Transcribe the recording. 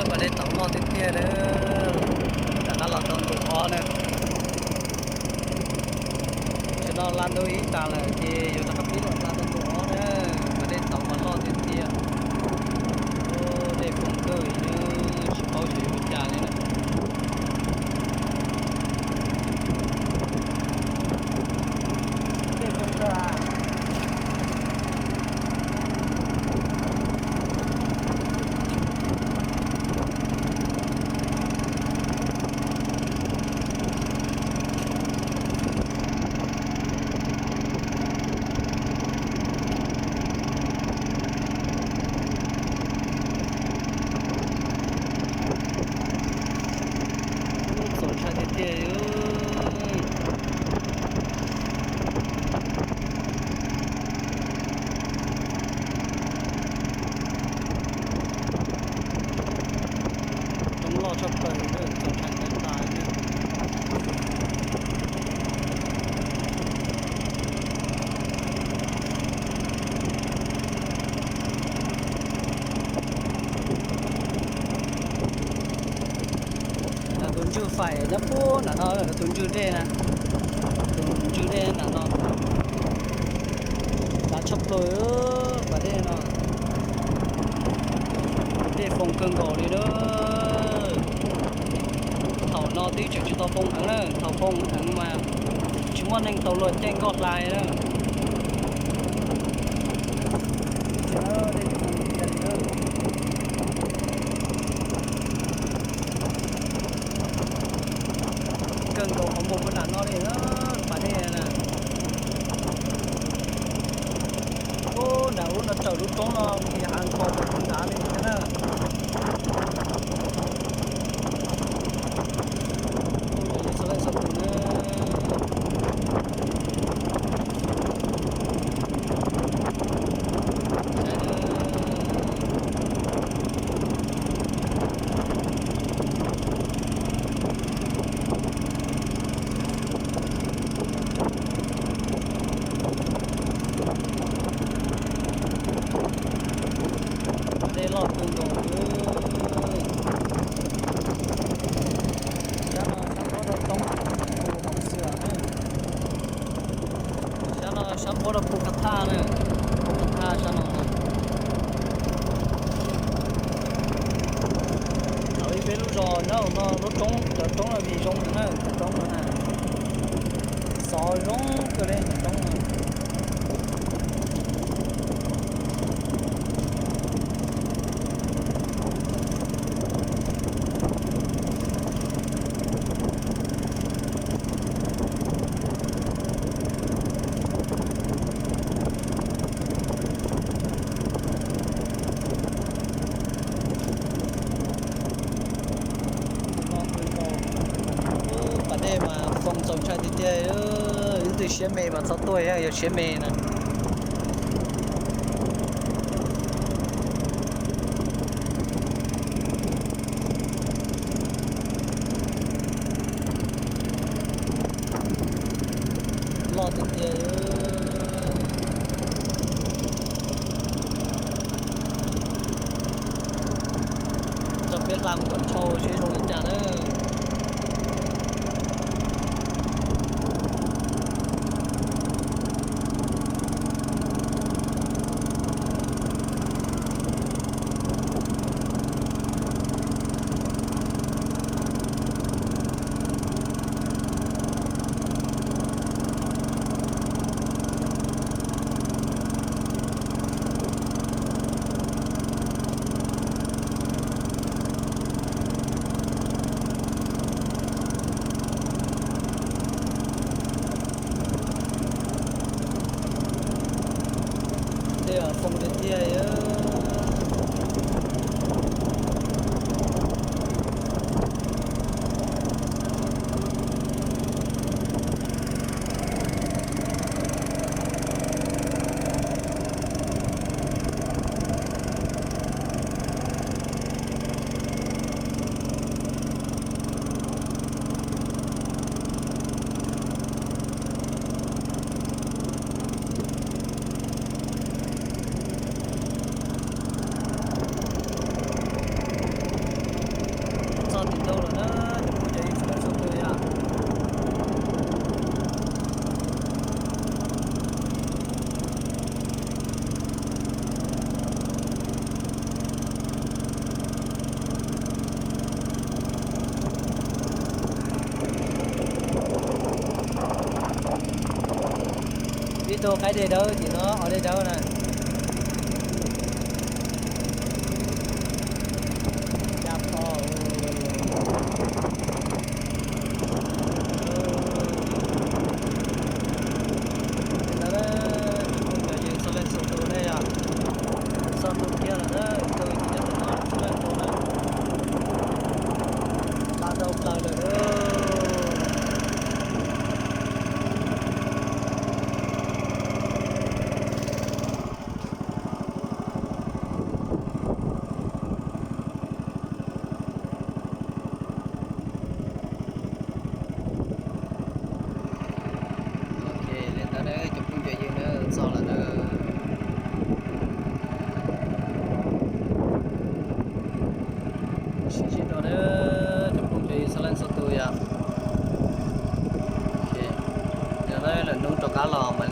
Pas dej tau loj tiag tiag na. Rov qab los tau ntu ob na. Tam no hla ntu ib tas lawm ces yuav rov qab pib los hla tau ntu ob na. Pas dej tau mas loj tiag tiag. Dej poob kawg li, tsis paub xyov yuav ua cas li na. Txaus ntshai tiag tiag. Roob loj tshaj plaws, txaus ntshai tag tas. Tus ntswg faim nyob puag nram no, tus ntswg dej na, tus ntswg dej nram no. Dav tshaj plaws pas dej no, dej foo kawg nkaus li na. Thaum no twb tseem tsis tau foo heev na, thaum foo heev mas tsis muaj neeg tau luag caij nkoj hla na. Kawg nkaus qhov muag puag nram no li na, pas dej na. Ub, nram ub no raws lub roob no ces hav nkhaus rau puag nrad li thiab na. Ub, yog li xov leej xov tus na. Dej loj kawg nkaus li. Sab no sab npuab rau toob, sab no sab npuab rau puag ka thaj na, puag ka thaj sab no na. Thaum ub peb lub zos nyob no lub roob, cov roob no vim zoo heev na, cov roob no na, xov zoo kawg li cov roob no. Pas dej mas foo txaus ntshai tiag tiag, leej twg siab me mas txhob tuaj, yog siab me na. Loj tiag tiag. Tso peb hla mus kom dhau seb zoo li cas na. Txog tim ntug lawm na, cov phooj ywg txhua leej txhua tus yom. Ib tug qaib dej dawb tim no, os dej dawb na. Cab tod. Li ntawd, cov phooj ywg txhua leej txhua tus nej yom, txog ntua kiag lawm na, tus ib tug no txhua leej txhua tus na, nqa tau plaws lawm na. Ok, li ntawd na cov phooj ywg, txog lawm na. Sib ntsib dua na cov phooj ywg txhua leej txhua tus yom. Ok, yog lawm hnub rov qab los mam